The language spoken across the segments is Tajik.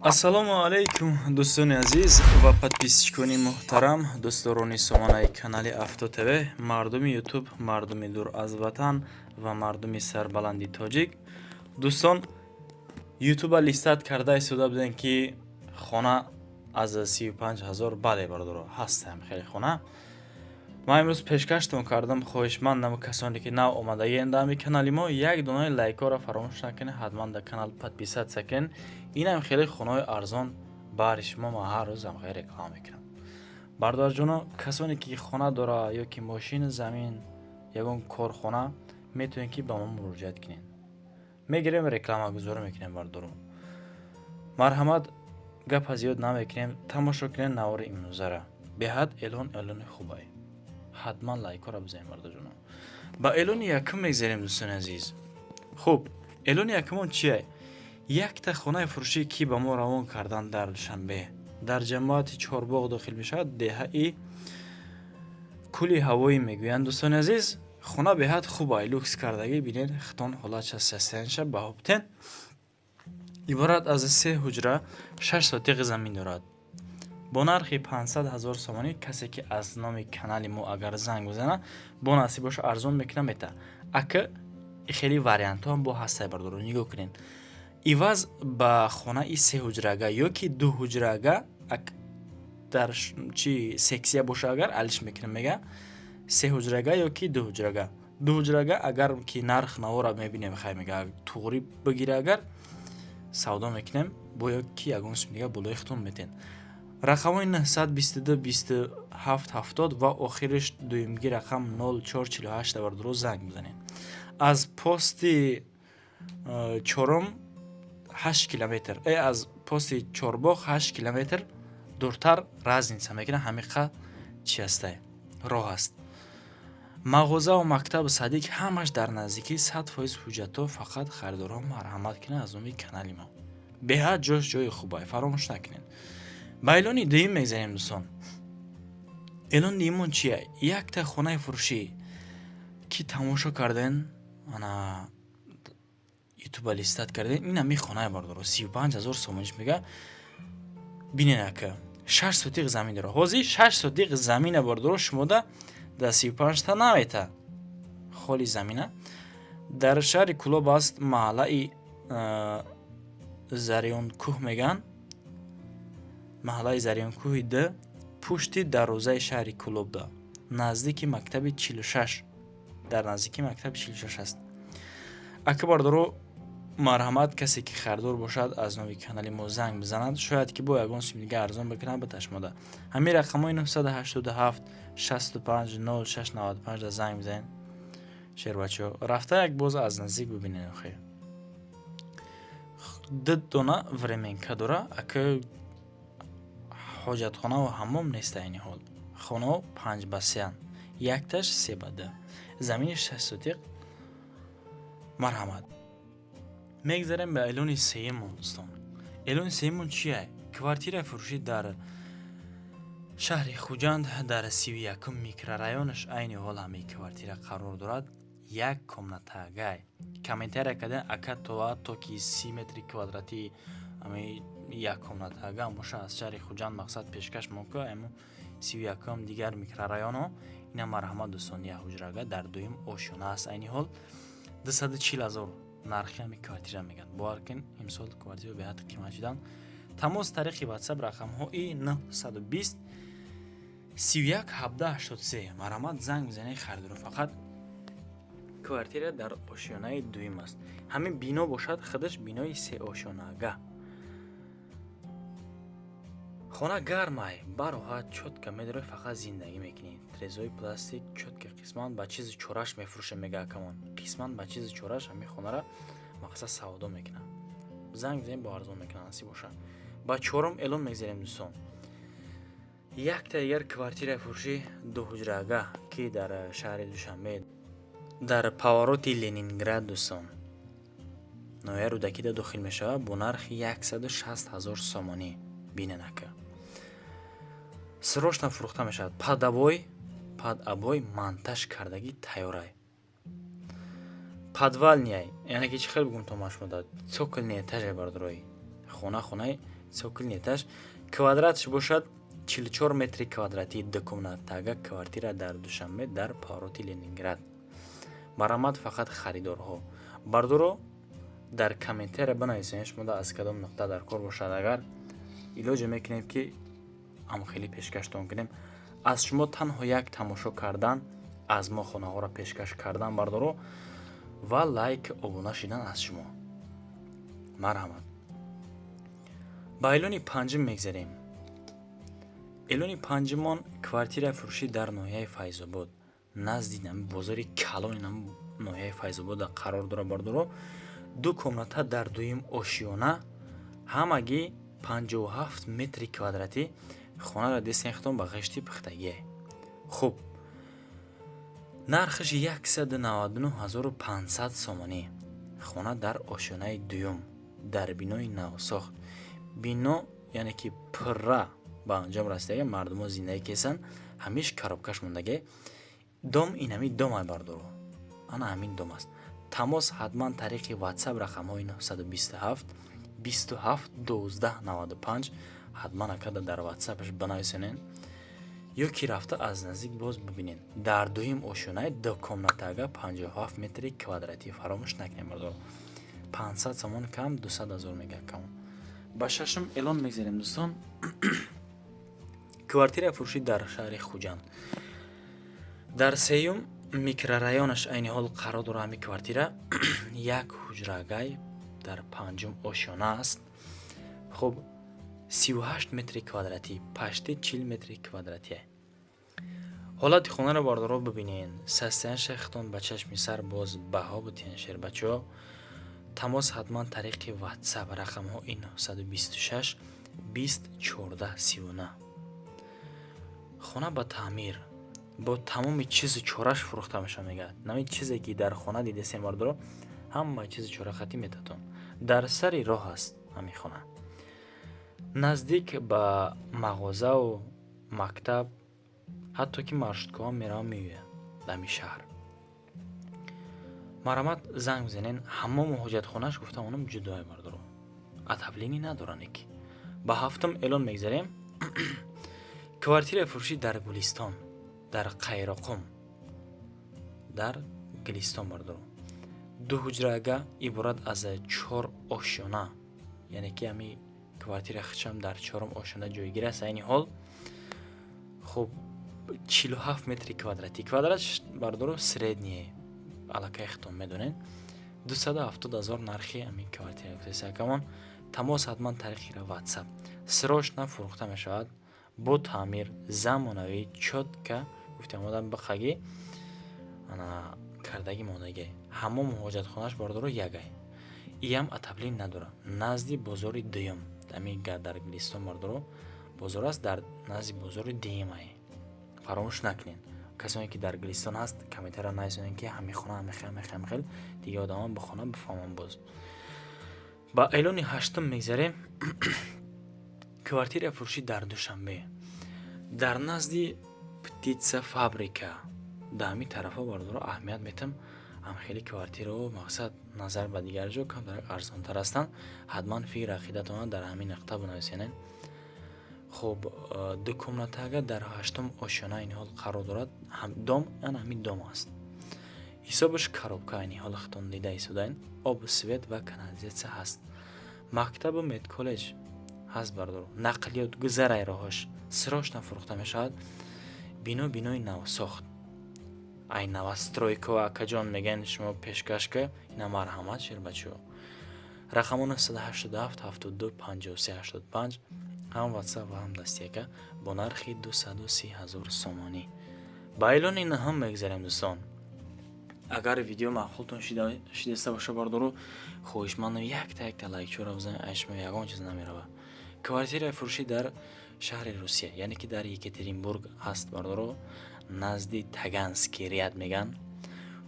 Ассалому алайкум, дӯстони азиз ва подписчикони муҳтарам, дӯстдорони сомонаи канали Авто ТВ, мардуми Ютуб, мардуми дур аз ватан ва мардуми сарбаланди тоҷик. Дӯстон, Ютуба листать карда истода будем, ки хона аз 35 000. Бале, бародаро, ҳастам хеле хона. Ман имрӯз пешкаштон кардам. Хоҳишмандам, касоне ки нав омадагиен дар ҳами канали мо, як донаи лайкҳоро фаромӯш накунед, ҳатман дар канал подписаться кунед. Инам хеле хонаҳои арзон баҳри шумо ман ҳар рӯзам хеле реклама мекунам. Бародарҷоно, касоне ки хона дора ё ки мошину замин, ягон корхона, метавонед, ки ба мо муроҷиат кунед. Мегирем, рекламагузорӣ мекунем. Бародаро, марҳамат, гапа зиёд намекунем, тамошо кунед навори имрӯзара. Беҳад эълон, эълони хубай, ҳатман лайкҳоро бизанед. Бародарҷоно, ба эълони якум мегзарем, дӯстони азиз. Хуб, эълони якумон чие? Якта хонаи фурӯшӣ, ки ба мо равон кардан дар Душанбе, дар ҷамоати Чорбоғ дохил мешавад, деҳаи Кӯли Ҳавоӣ мегӯянд. Дӯстони азиз, хона беҳад хубай, люкс кардагӣ. Бинед хитон ҳолатша, состояниеша баҳо битен. Иборат аз се ҳуҷра, 6 сотиқи замин дорад бо нархи 500 000 сомонӣ. Касе ки аз номи канали мо агар занг бизанад, бо насиб боша, арзон мекунам, мета. Ака, хеле вариантҳо ҳам бо ҳастай. Бардоро, нигоҳ кунед, иваз ба хонаи сеҳуҷрага ё ки дуҳуҷрага дар чи сексия боша, агар алиш мекунем, мега, сеҳуҷрага ё ки дуҳуҷрага. Дуҳуҷрага агар ки нарх навора мебинем, хай, мега, туғрӣ бигира, агар савдо мекунем, бо ё ки ягон сум дига болои хитон метен. Рақамҳои 922 27 70 ва охириш дуюмги рақам 0448. Бародаро, занг бизанед. Аз пости чорум 8 километр, аз пости Чорбоғ 8 километр дуртар разница мекунад. Ҳамиқа чи ҳастай, роҳ аст. Мағозаву мактабу садик ҳамаш дар наздикӣ, 100% ҳуҷҷатҳо. Фақат харидорҳо марҳамат кунанд аз номи канали мо. Беҳад ҷош ҷои хубай, фаромӯш накунед. Ба эълони дуюм мегзарем, дӯстон. Эълони дуюмон чия? Якта хонаи фурӯшӣ, ки тамошо карден, ана Ютуба листать карден, ин ҳами хонаи, бардоро, 35 000 сомониш мега. Бинен, ака, 6 сотиқ замин дора. Ҳозир 6 сотиқ замина, бардоро, шумода дар 35-та намета. Холи замина дар шаҳри Кӯлоб аст, маҳаллаи Зарёнкӯҳ мегӯянд, маҳаллаи Зарёнкӯҳи д, пушти дарвозаи шаҳри Кӯлобда, наздики мактаби 46, дар наздики мактаби 46 аст. Ака, бардоро, марҳамат, касе ки харидор бошад, аз номи канали мо занг бизанад, шояд ки бо ягон сум дига арзон бикунад ба ташмода. Ҳамин рақамҳои 987 65 06 95 да занг бизанед. Шербачаҳо, рафта як боз аз наздик бибинед. Охир ду дона временка дора, ака. Ҳоҷатхонаву ҳаммом нест айни ҳол. Хонаҳо 5 ба 3-анд, якташ 3 ба 2, замини 6 сотиқ. Марҳамат, мегзарем ба эълони сеюмон. Дӯстон, эълони сеюмон чия? Квартираи фурӯшӣ дар шаҳри Хуҷанд, дар 31-ум микрорайонаш. Айни ҳол ҳамаи квартира қарор дорад, як комнатагай. Комментария кардем, ака, то ки 30 метри квадратӣ ҳамаи як комнатага боша, аз шаҳри Хуҷанд, мақсад, пешкаш мока эмо 31-ум, дигар микрорайоно. Ина, марҳамат, дӯстон, як ҳуҷрага дар дуюм ошёна аст. Айни ҳол 240 000 нархи ҳами квартира мегӯянд. Бовар кун, имсол квартира беҳад қимат шудан. Тамос тариқи Ватсап, рақамҳои 920 31 17 83. Марҳамат, занг бизанед, харидоро. Фақат квартира дар ошёнаи дуюм аст. Ҳамин бино бошад, худаш бинои сеошёнага. Хона гармай, бароҳат, чётко медорӣ, фақат зиндагӣ мекунӣ. Трезои пластик, чётко. Қисман ба чизи чораш мефурӯшем, мега акамон. Қисман ба чизи чораш ҳамин хонара, мақсад, савдо мекунам. Занг бизанед, бо арзон мекунам, насиб боша. Ба чорум эълон мегзарем, дӯстон. Якта дигар квартираи фурӯшӣ, дуҳуҷрага, ки дар шаҳри Душанбе, дар повороти Ленинград, дӯстон, ноҳияи Рӯдакида дохил мешавад, бо нархи 160 000 сомонӣ. Бинен, ака, срочно фурӯхта мешавад. Под обой монтаж кардагӣ тайёрай, подвальный, яъне ки чӣ хел бигӯм, то машмуда, цокольный этаже, бардорои. Хона, хонаи Цокольный этаж, квадратш бошад 44 метри квадратӣ. Дукомнатага квартира дар Душанбе, дар повороти Ленинград. Марҳамат, фақат харидорҳо, бардоро, дар комментария бинависед, шумо аз кадом нуқта дар кор бошад. Агар илоҷе мекунем, ки амхелӣ пешкаштон кунем. Аз шумо танҳо як тамошо кардан, аз мо хонаҳоро пешкаш кардан, бардоро, ва лайк, обуна шидан аз шумо. Марҳамат, ба эълони панҷум мегзарем. Эълони панҷумон: квартира фурӯшӣ дар ноҳияи Файзобод, назди бозори калони ноҳияи Файзобода қарор дорад, бардоро. Ду комната дар дуюм ошиёна, ҳамагӣ 57 метри квадратӣ. Хонаро дестен, ба ғишти пухтагие. Хуб, нархаш 199 500 сомонӣ. Хона дар ошёнаи дуюм, дар бинои навсохт. Бино, яъне ки пурра ба анҷом расидага, мардумо зиндагӣ кесанд, ҳамиш коробкаш мондагӣ. Дом инами домай, бардоро, ана ҳамин дом аст. Тамос ҳатман тариқи WhatsApp, рақамҳои 927 27 12 95. Ҳатман акада дар WhatsAppаш бинависонед ё ки рафта аз наздик боз бибинед. Дар дуюм ошёнаи, ду комнатага, 57 метри квадратӣ. Фаромӯш накунед, бардоро, 500 сомон кам 200 ҳазор мега кам. Ба шашум эълон мегзарем, дӯстон. Квартира фурӯшӣ дар шаҳри Хуҷанд, дар сеюм микрорайонаш айни ҳол қарор дорад. Ҳами квартира як ҳуҷрагай дар панҷум ошёна аст. Хуб, 38 метри квадратӣ, почти 40 метри квадратие. Ҳолати хонаро, бардоро, бибинед. Состояниеша хитон ба чашми сар боз баҳо бутен, шербачаҳо. Тамос ҳатман тариқи WhatsApp, рақамҳо 926 20 14 39. Хона ба таъмир, бо тамоми чизу чораш фурӯхта мешавад, мегӯяд. Нами чизе ки дар хона дидесем, бардоро, ҳама чизу чора хатӣ метатон. Дар сари роҳ аст ҳамин хона, наздик ба мағозаву мактаб, ҳатто ки маршруткаҳо мераванд, меояд дар ҳамин шаҳр. Марҳамат, занг бизанен. Ҳамому ҳоҷатхонааш, гуфтам, онам ҷудое, бардоро, отопление надоранд. Ки ба ҳафтум эълон мегзарем. Квартираи фурӯшӣ дар Гулистон, дар Қайроқум, дар Гулистон, бардоро. Ду ҳуҷрага, иборат аз чор ошёна, яъне ки ҳами квартира хичам дар чорум ошёна ҷойгир аст айни ҳол. Хуб, 47 метри квадратӣ, квадрат, бардоро, средние, аллакай хитон медонед. 270 ҳазор нархи ҳамин квартира гуфтесакамон. Тамос ҳатман тариқи WhatsApp. Срочно фурӯхта мешавад, бо таъмир, замонавӣ, чётко гуфтем, одам биқагӣ ана кардагӣ мондагӣ. Ҳамому ҳоҷатхонааш, бардоро, ягай, иам отопление надорад. Назди бозори дуюм, ами дар Гулистон, бардоро, бозор аст, дар назди бозори дуюмае. Фаромӯш накунед, касоне ки дар Гулистон ҳаст, комментария нависонед, ки ҳамин хона ҳамихел, ҳамихел, ҳамихел, дига одамон бихона, бифаҳманд. Боз ба эълони ҳаштум мегзарем. Квартира фурӯшӣ дар Душанбе, дар назди птицефабрика. Дар ҳамин тарафҳо, бардоро, аҳамият метам, ҳам хеле квартираҳо, мақсад, назар ба дигар ҷо камтар арзонтар ҳастанд. Ҳатман фикр ақидатонро дар ҳамин нуқта бинависенед. Хуб, ду комнатага дар ҳаштум ошёна айни ҳол қарор дорад. Дом ана ҳамин дом аст, ҳисобаш коробка. Айни ҳол хитон дида истодаед. Об, свет ва канализатсия ҳаст, мактабу медколлеҷ ҳаст, бардоро, нақлиёт гузарай роҳаш. Срочно фурӯхта мешавад. Бино бинои навсохт, ай новостройка. Акаҷон, мегӯянд, шумо пешкаш ка ина. Марҳамат, шербачаҳо, рақамо 987 72 53 85, ҳам WhatsApp ва ҳам дастияка, бо нархи 230 ҳазор сомонӣ. Ба эълони наҳум мегзарем, дӯстон. Агар видео маъқултон шидаста боша, бардору, хоҳишмандам, якта якта лайкчора бизанед, ай шумо ягон чиз намерава. Квартираи фурӯшӣ дар шаҳри Русия, яъне ки дар Екатеринбург ҳаст, бардоро, назди Таганский ряд мегӯянд.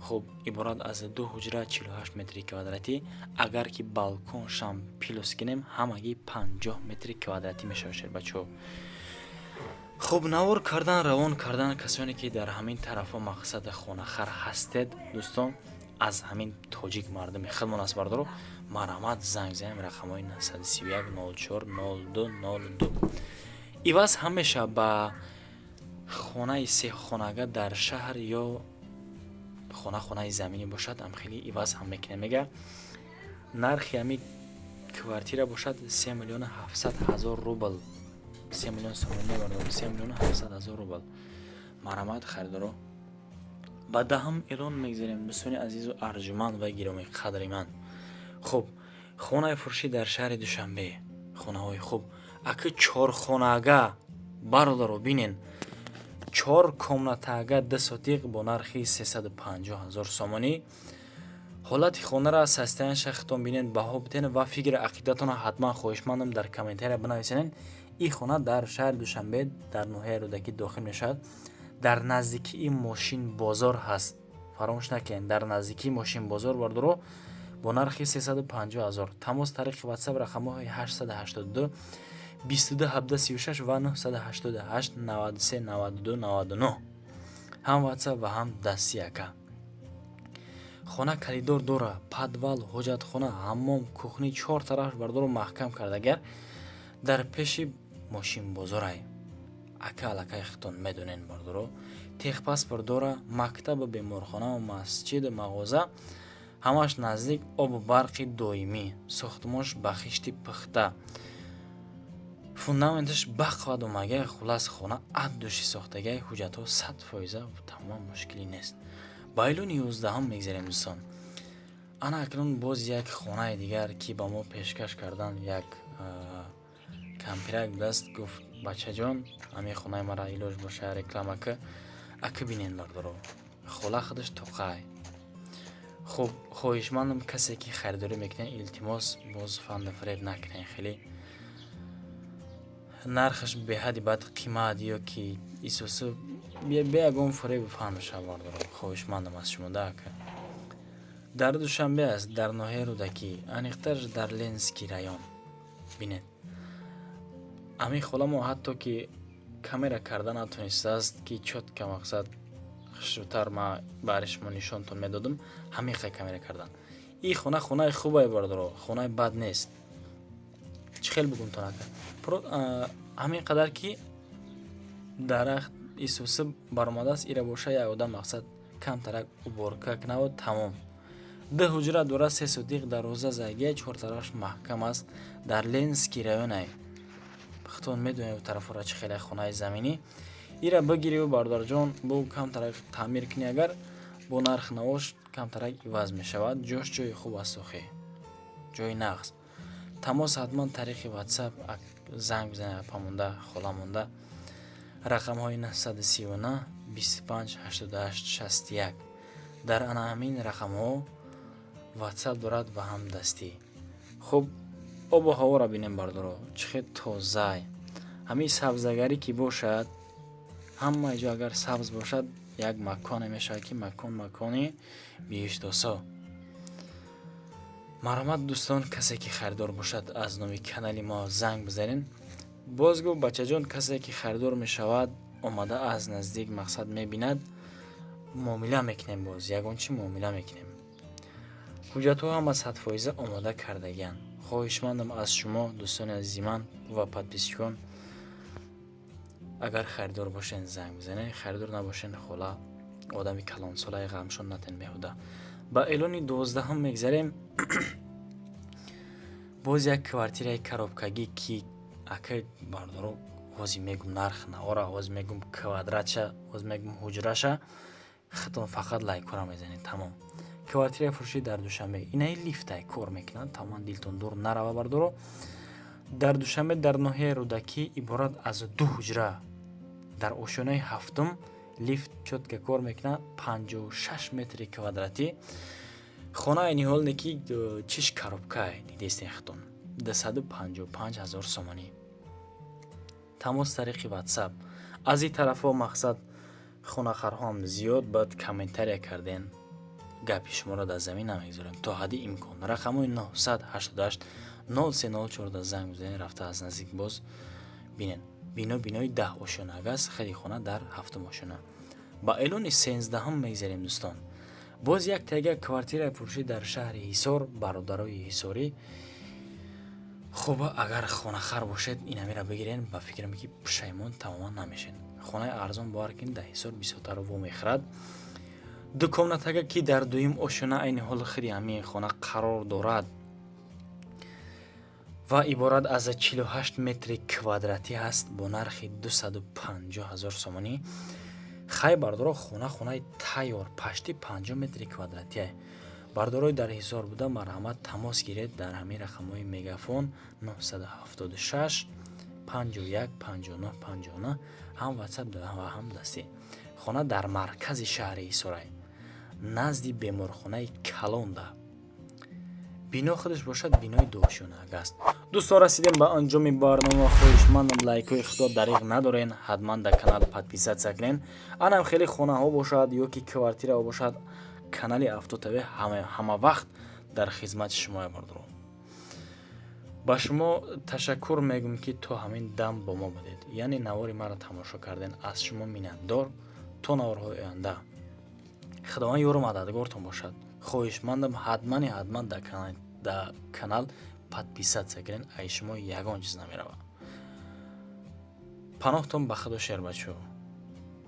Хуб, иборат аз ду ҳуҷра, 48 метри квадратӣ. Агар ки балконшам плюс кунем, ҳамагӣ 50 метри квадратӣ мешавад, шербачаҳо. Хуб, навор кардан, равон кардан, касоне ки дар ҳамин тарафҳо, мақсади хонахар ҳастед, дӯстон, аз ҳамин тоҷик мардуми худмон аст, бардоро. Марҳамат, занг занем рақамҳои 931 04 02 02. Иваз ҳам мешавад ба хонаи сехонага дар шаҳр ё хона, хонаи заминӣ бошад, ам хеле иваз ҳам мекунем, мега. Нархи ҳами квартира бошад 3 700 000 рубл, 3 миллион сомонӣ мебардорем, 3 700 000 рубл. Марҳамат, харидоро. Ба даҳам эълон мегзарем, дӯстони азизу арҷуманд ва гиромӣ қадри ман. Хуб, хонаи фурӯшӣ дар шаҳри Душанбе, хонаҳои хуб, аки чорхонага, бародаро, бинен, чор комнатага, 2 сотих бо нархи 350 000 сомонӣ. Ҳолати хонара, состояние ша худтон бинед, баҳо битен ва фикри ақидатонро ҳатман хоҳишмандам дар комментария бинависенед. Ин хона дар шаҳри Душанбе, дар ноҳияи Рӯдакӣ дохил мешавад, дар наздикии мошинбозор ҳаст. Фаромӯш накунед, дар наздикии мошинбозор, бардоро, бо нархи 350 000. Тамос тариқи WhatsApp, рақамҳои 882 22 17 36 ва 988 93 92 99, ҳам WhatsApp ва ҳам дастӣ. Ака, хона коридор дора, подвал, ҳоҷатхона, ҳаммом, кухня, чор тараф, бардоро, маҳкам кардагар, дар пеши мошинбозорай. Ака, аллакай худтон медонен, бардоро, техпаспорт дора, мактабу беморхонаву масҷиду мағоза ҳамаш наздик, обу барқи доимӣ, сохтмонш ба хишти пухта, фундаменташ бақвад омагай. Хулас, хона от души сохтагай, ҳуҷҷатҳо 100%, тамоман мушкилӣ нест. Ба эълони 11-ҳам мегзарем, дӯстон. Ана акнун боз як хонаи дигар, ки ба мо пешкаш кардан як кампирак будааст. Гуфт: «Бачаҷон, ҳамин хонаи мара илоҷ боша, реклама ка». Ака, бинен, бардоро, хола худаш тоқай. Хуб, хоҳишмандам, касе ки харидорӣ мекунед, илтимос, боз фанду фиреб накунед. Хеле нархаш беҳадди бад қимат ё ки исусу бе ягон фиребу фанду шав, бардоро, хоҳишмандам аз шумо да, ака. Дар Душанбе аст, дар ноҳияи Рӯдакӣ, аниқтараш дар Ленинский район. Бинед, ҳамин хола мо ҳатто ки камера карда натонистааст, ки чётко, мақсад, хушрӯтар ма бари шумо нишонтон медодам. Ҳамин хел камера кардан. Ин хона хонаи хубае, бардоро, хонаи бад нест. Чӣ хел бугумтон, ака, ҳамин қадар ки дарахт исуса баромадааст, ира боша як одам, мақсад, камтарак уборка кунаву тамом. Ду ҳуҷра дорад, 3 сотих, дарвоза зайгия, чортарафаш маҳкам аст. Дар Ленинский районай. Худтон медонед тарафора чӣ хеле. Хонаи заминӣ, ира бигирию, бародарҷон, бу камтарак таъмир кунӣ, агар бо нарх навош камтарак иваз мешавад. Ҷош ҷои хуб аст, охе, ҷои нағз. Тамос ҳатман тариқи WhatsApp, занг бизанед апа монда, хола монда, рақамҳои 939 25 88 61. Дар ана ҳамин рақамҳо WhatsApp дорад ва ҳам дастӣ. Хуб, обу ҳаворо бинем, бардоро, чӣ хел тозай. Ҳамин сабзагарӣ ки бошад, ҳамаи ҷо агар сабз бошад, як маконе мешавад, ки макон макони биҳиштосо. Марҳамат, дӯстон, касе ки харидор бошад, аз номи канали мо занг бизанед. Боз гуфт: «Бачаҷон, касе ки харидор мешавад, омада аз наздик, мақсад, мебинад, муомила мекунем, боз ягон чӣ муомила мекунем». Ҳуҷҷатҳо ҳама 100% омода кардагианд. Хоҳишмандам аз шумо, дӯстони азизи ман ва подписчик он, агар харидор бошен, занг бизанед, харидор набошен, хола одами калонсолаи, ғамшон натен беҳуда. Ба эълони 12-ҳам мегзарем. Боз як квартираи коробкагӣ, ки ака, бардоро, ҳозир мегум нарх наора, ҳозир мегум квадратша, ҳозир мегум ҳуҷраша, худтон фақат лайкора мезанед, тамом. Квартираи фурӯшӣ дар Душанбе, инаи лифтай кор мекунанд, тамоман дилтон дур нарава, бардоро. Дар Душанбе, дар ноҳияи Рӯдакӣ, иборат аз ду ҳуҷра, дар ошёнаи ҳафтум, лифт чётко кор мекунад, 56 метри квадратӣ. Хона айни ҳоле ки чиш коробкае, дидестен худтон, 255 000 сомонӣ. Тамос тариқи WhatsApp. Аз ин тарафҳо, мақсад, хонахарҳоам зиёд баъд комментария карден. Гапи шуморо дар замин намегузорем то ҳадди имкон. Рақамҳои 988 0304 занг бизанед, рафта аз наздик боз бинед. Бино бинои 10 ошёнага аст, хари хона дар ҳафтум ошёна. Ба эълони 13-ҳам мегзарем, дӯстон. Боз як тега квартираи фурӯшӣ дар шаҳри Ҳисор. Бародарои ҳисорӣ, хуб, агар хонахар бошед, инамира бигирен. Ба фикрам, ки пушаймон тамоман намешед. Хонаи арзон, бовар кунед, дар Ҳисор бисёртарро вомехӯрад. Ду комнатага, ки дар дуюм ошёна айни ҳол худи ҳамин хона қарор дорад ва иборат аз 48 метри квадратӣ ҳаст, бо нархи 250 ҳазор сомонӣ. Хай, бардоро, хона хонаи тайёр, пашти 50 метри квадратие. Бардорои дар Ҳисор буда, марҳамат, тамос гиред дар ҳамин рақамҳои Мегафон: 976 51 59 59, ҳам Ватсап ва ҳам дастӣ. Хона дар маркази шаҳри Ҳисорай, назди беморхонаи калонда. Бино худаш бошад, бинои дуошёнаак аст. Дӯстон, расидем ба анҷоми барнома. Хоҳишмандам, лайкҳои худо дариғ надорен, ҳатман дар канал подписаться кунен. Анам хеле хонаҳо бошад ё ки квартираҳо бошад, канали Авто ТВ ҳама вақт дар хизмати шумоя. Бардорон, ба шумо ташаккур мегӯм, ки то ҳамин дам бо мо будед, яъне навори маро тамошо карден. Аз шумо миннатдор. То наворҳои оянда Худованд ёру мададгортон бошад. Хоҳишмандам, ҳатмани ҳатман дар канал подписаться кунед, ай шумо ягон чиз намеравад. Паноҳтон ба Худо, шербачо.